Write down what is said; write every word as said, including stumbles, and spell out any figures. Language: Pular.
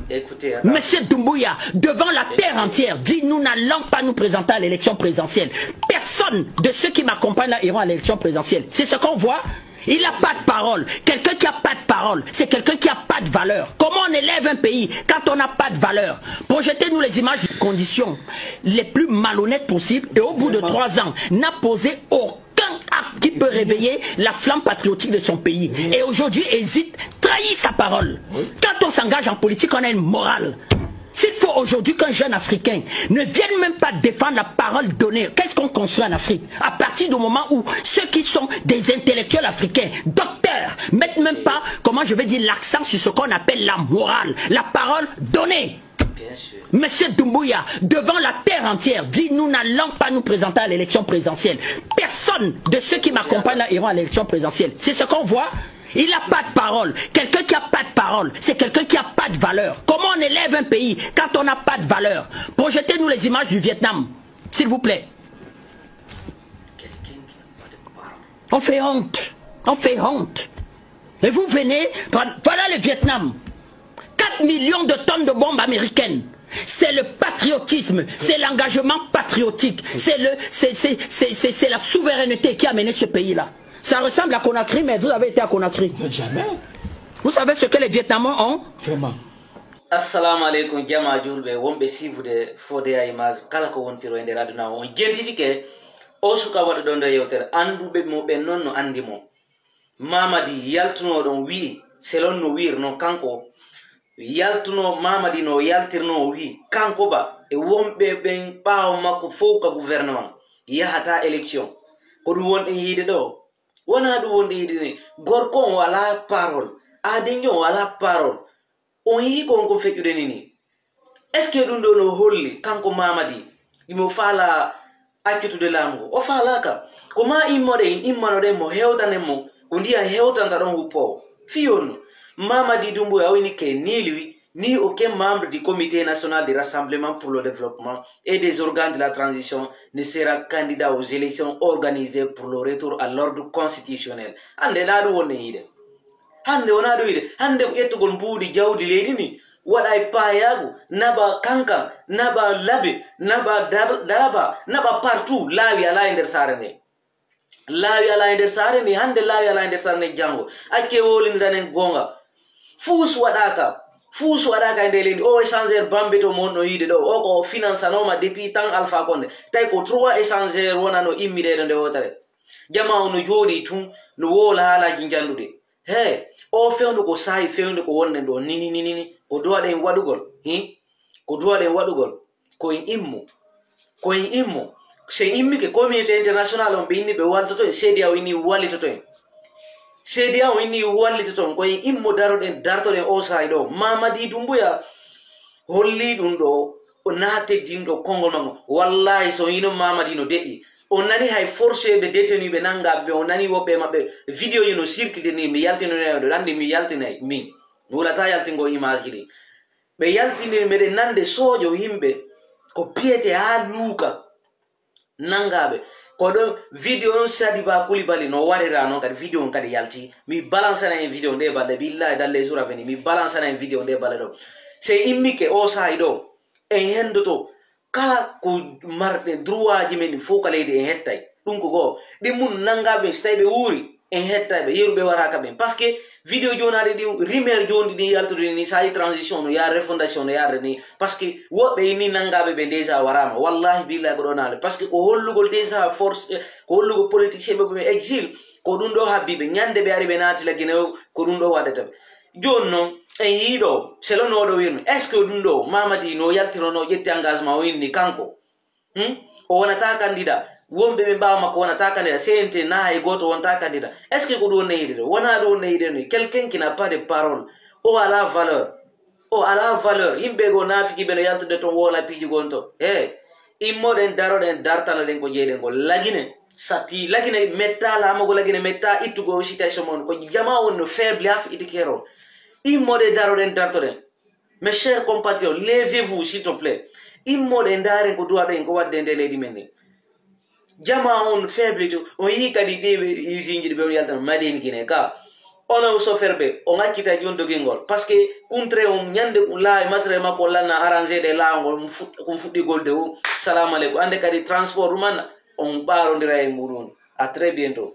Écoutez, attends. Monsieur Doumbouya, devant la terre entière, dit, nous n'allons pas nous présenter à l'élection présidentielle. Personne de ceux qui m'accompagnent là iront à l'élection présidentielle. C'est ce qu'on voit. Il n'a pas de parole. Quelqu'un qui n'a pas de parole, c'est quelqu'un qui n'a pas de valeur. Comment on élève un pays quand on n'a pas de valeur? Projetez-nous les images des conditions les plus malhonnêtes possibles et au bout de trois ans, n'a posé aucun acte qui peut réveiller la flamme patriotique de son pays. Et aujourd'hui, hésite, trahit sa parole. Quand on s'engage en politique, on a une morale. S'il faut aujourd'hui qu'un jeune Africain ne vienne même pas défendre la parole donnée, qu'est-ce qu'on construit en Afrique? À partir du moment où ceux qui sont des intellectuels africains, docteurs, mettent même pas, comment je vais dire, l'accent sur ce qu'on appelle la morale, la parole donnée. Monsieur Doumbouya, devant la terre entière, dit, nous n'allons pas nous présenter à l'élection présidentielle. Personne de ceux qui m'accompagnent là iront à l'élection présidentielle. C'est ce qu'on voit. Il n'a pas de parole. Quelqu'un qui n'a pas de parole, c'est quelqu'un qui n'a pas de valeur. Comment on élève un pays quand on n'a pas de valeur? Projetez-nous les images du Vietnam, s'il vous plaît. On fait honte. On fait honte. Et vous venez, voilà le Vietnam. Quatre millions de tonnes de bombes américaines. C'est le patriotisme, c'est l'engagement patriotique, c'est le, c'est, c'est, c'est, c'est, c'est la souveraineté qui a mené ce pays-là. Ça ressemble à Conakry, mais vous avez été à Conakry. Jamais. Vous savez ce que les Vietnamiens ont? Vraiment. Assalamu aleykum, jamaa juulɓe wonɓe siifude Fodé Image, kala ko wontiro e nder aduna o. On jentitike o suka waɗuɗo nde yewtere, annduɓe mo ɓen non no anndi mo. Mamadi yaltunoo ɗon wi'i, selon no wi'irnoo kanko, yaltunoo, Mamadi no yaltirnoo o wi'i, kanko ba e wonɓe ɓen ɓaawo makko fow ka gouvernement, yahataa élection. Ko ɗum wonɗen yiide ɗoo? Wonaa ɗum wonɗen yiide ni. Gorko on o alaa parole, aadenjo on o alaa parole. On yi'ii ko on kon feƴƴude ni nii? Est-ce que ɗum ɗoo no holli kanko Mamadi himo faalaa accutude laamu ngu? O faalaaka. Ko maa immoɗen, immanoɗen mo, hewtanen mo, ko ndiyan hewtanta ɗon huppoowo. Fii honno? Mamadi Doumbouya o inni ke niili wi, ni aucun membre du Comité national de rassemblement pour le développement et des organes de la transition ne sera candidat aux élections organisées pour le retour à l'ordre constitutionnel. Hannde naa ɗum wonɗen yiide. Hannde wonaa ɗum yiide. Hannde ko ƴettugol mbuuɗi jawdi leydi ndi, waɗa e paayaagu, naɓa kankan, naɓa labe, naɓa dab-, daaba, naɓa partout, laawi alaa e nder saare nde. Laawi alaa e nder saare nde, hannde laawi alaa e nder saare nde, janngo. Accee wowlindiranen goonga. Fuus waɗaaka, fuus waɗaaka e nder leydi. O échangeur Bambe to mo wonno yiide ɗoo, o ko o finansanooma depuis temps Alpha Condé. Tawi ko trois échangeur wonano immiɗeeɗo nde wootere. Jamaa on no jooɗii tun, no wowla haalaaji njannduɗi. Hee, oo fewndo ko saa'i fewndo ko wonɗen ɗoo, nini, nini, ni. Ko duwaɗen waɗugol, hi? Ko duwaɗen waɗugol, ko en immo. Ko en immo. Si en immike, communauté international on, ɓe inni ɓe waltoto en, C D A O inni wallitoto en. C D A O inni wallitoto en, ko en immo daroɗen, dartoɗen oo saa'i ɗoo. Mamadi Doumbouya hollii ɗum ɗoo, o naa teddinɗo konngol makko. Wallaahi, so hino Mamadi no deƴƴi. On nani hay forcé ɓe détenu ɓe nanngaa ɓe, on nani woɓɓe e maɓɓe, vidéo ji no circulé ni, mi yaltinoyay on, ɗo anndi mi yaltinay, min. Mi hulataa yaltingol image ji ɗi. Ɓe yaltini, meɗen nande soojo yimɓe, ko piyete haa luuka, nanngaaɓe. Ko ɗon vidéo on Sadiba Coulibaly no warira non kadi, vidéo on kadi yalti. Mi balansana en vidéo nde balɗe, billahi dalle sura feni, mi balansana en vidéo nde balɗe ɗo. Sey immike o saa'i ɗo, en hendoto, kala ko marɗen droit ji men ɗin fof ka leydi en hettay. Ɗum ko goo. Ɗin mun nanngaaɓe, si tawi ɓe wuuri, en hettay ɓe, yeru ɓe waraaka ɓen. Parce que vidéo joonaaɗi ɗin, rumeur jooni ɗin yaltude ni, so a yi transition no, yaade refondation no yaade ni. Parce que woɓɓe inni nanngaaɓe ɓe déjà waraama. Wallahi billahi ko ɗon haali. Parce que ko hollugol déjà force, ko hollugol politicien ɓe, ɓe exil, ko ɗum ɗo habbi ɓe. Ñande ɓe ari ɓe naati la Guinée o, ko ɗum ɗo waɗata ɓe. Jooni non, en yii ɗo, selon no oɗo wi'no, est-ce que ɗum ɗo Mamadi no yaltino, no ƴetti engagement o inni kanko? Hmm? O wonata candidat. Wonɓe ɓe ɓaawo makko wonata candidat. C N T na hay gooto wonata candidat. Est-ce que ko ɗum woni yiɗde ɗo? Wonaa ɗum woni yiɗde ɗo. Quelqu'un qui n'a pas de parole. O alaa valeur. O alaa valeur. Yimɓe goo naafiki ɓe no yaltude toon woola piiji gon toon. He, immoɗen, daroɗen, dartanoɗen ko jeyɗen ko. Lagine, satti, Lagine metta, laamu ngu Lagine metta, ittugo o situation mon. Ko jamaa woni no faible, haa fi itikeero. Immoɗen, daroɗen, dartoɗen. Mes chers compatriotes, levez-vous, s'il te plaît. Immoɗen, ndaaren ko duwaɗen ko waɗde e nder leydi men ndin. Jamaa on faible to, on yii kadi ɗi ɓe, usine ji ɗi ɓe on yaltana Made in Guinée ka. Onon chauffeur ɓe, on accita joni dogingol. Parce que kun train on, ñande kun laawi matériel makko on lanna arrangé ɗe laawol ngol, kun fuɗɗigol de o, salamu aleykum. Annde kadi transport ɗum anna, on ɓaarondira e muɗum. À très bientôt.